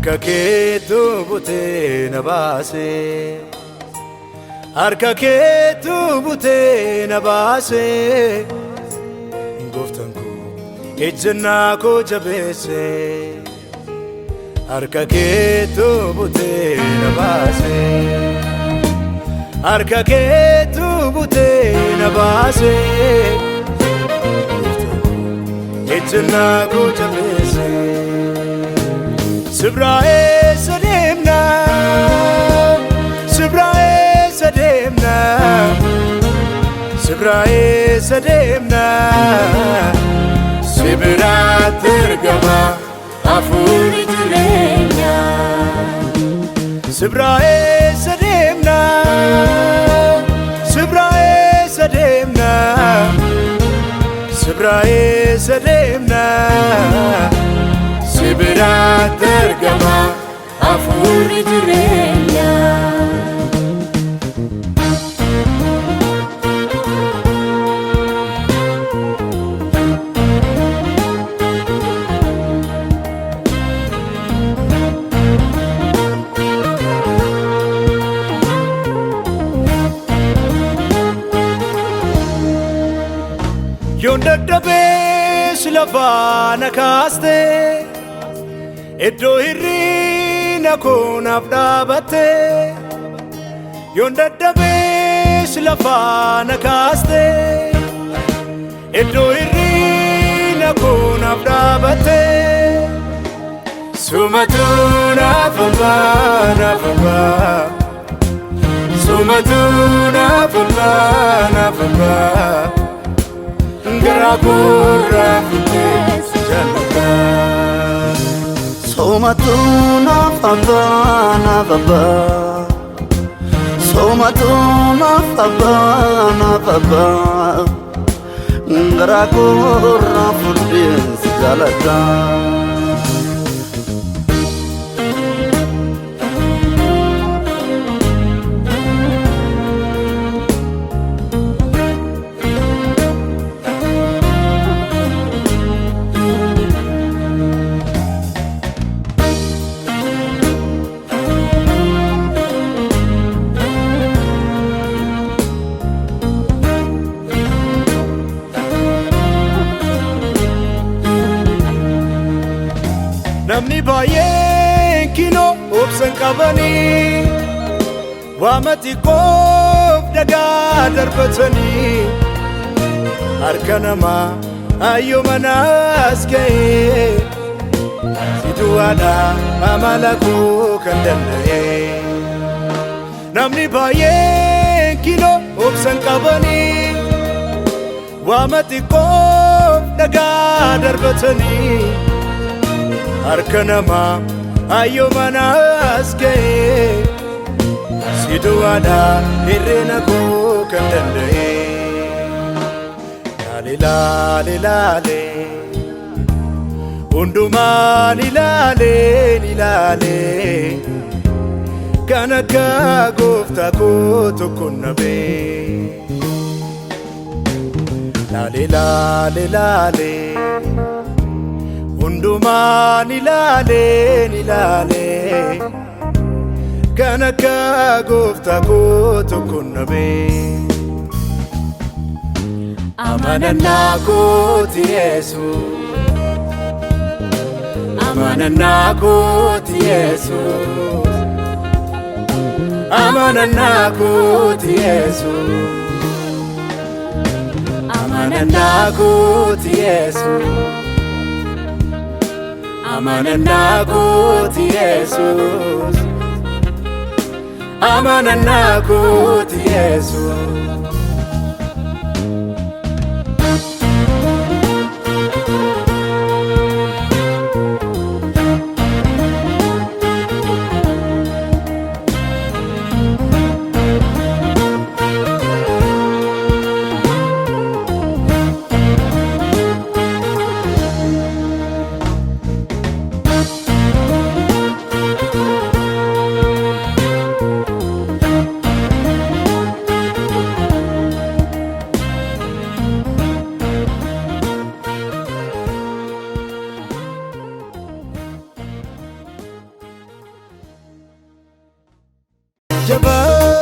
Harka keetu butee na baase. Harka keetu butee na baase. Gooftaan koo ejjennaa koo jabeesse. Harka keetu butee na baase. Harka keetu butee na baase. Gooftaan koo ejjennaa koo jabeesse. Si biraa eessa deemna? Si biraa eessa deemna? Si biraa eessa deemna? Si biraatti argama hafuurri jireenyaa. Si biraa eessa deemna? Si biraa eessa deemna? Si biraa eessa deemna? Si biraatti argama hafuurri jireenyaa. Yoon dadhabees lafaa na kaaste, iddoo hirrina koo naaf dhaabatte. Yoon dadhabees lafaa na kaaste, iddoo hirrina koo naaf dhaabatte. Sumatu naaf abbaa, naaf abbaa. Sumatu naaf abbaa, naaf abbaa. Garaa koorraa fuutee si jaalladha. Sumatu naaf abbaa, naaf abbaa. Sumatu naaf abbaa, naaf abbaa. Garaa koorraa fuudhee si jaalladha. Namni baay'een kinoo obsan qabanii, waama xiqqoof dhagaa darbatanii, harka namaa ayyoo manaas ga'ee, si duwwaadha amala koo kan danda'e. Namni baay'een kinoo obsan qabanii, waama xiqqoof dhagaa darbatanii, harka namaa ayyoo manaas ga'ee, si duwwaadha hirrina koo kan danda'e. Laale laale laale, hundumaan ilaaleen ilaale, kan akka gooftaa koo tokko nabee. Laale laale laale, hundumaan ilaaleen ilaale, kan akka gooftaa koo tokko nabee. Amanannaa kooti Yesuus. Amanannaa kooti Yesuus. Amanannaa kooti Yesuus. Amanannaa kooti Yesuus. Amanannaa kooti Yesuus. Amanannaa kooti Yesuus. Jabaa.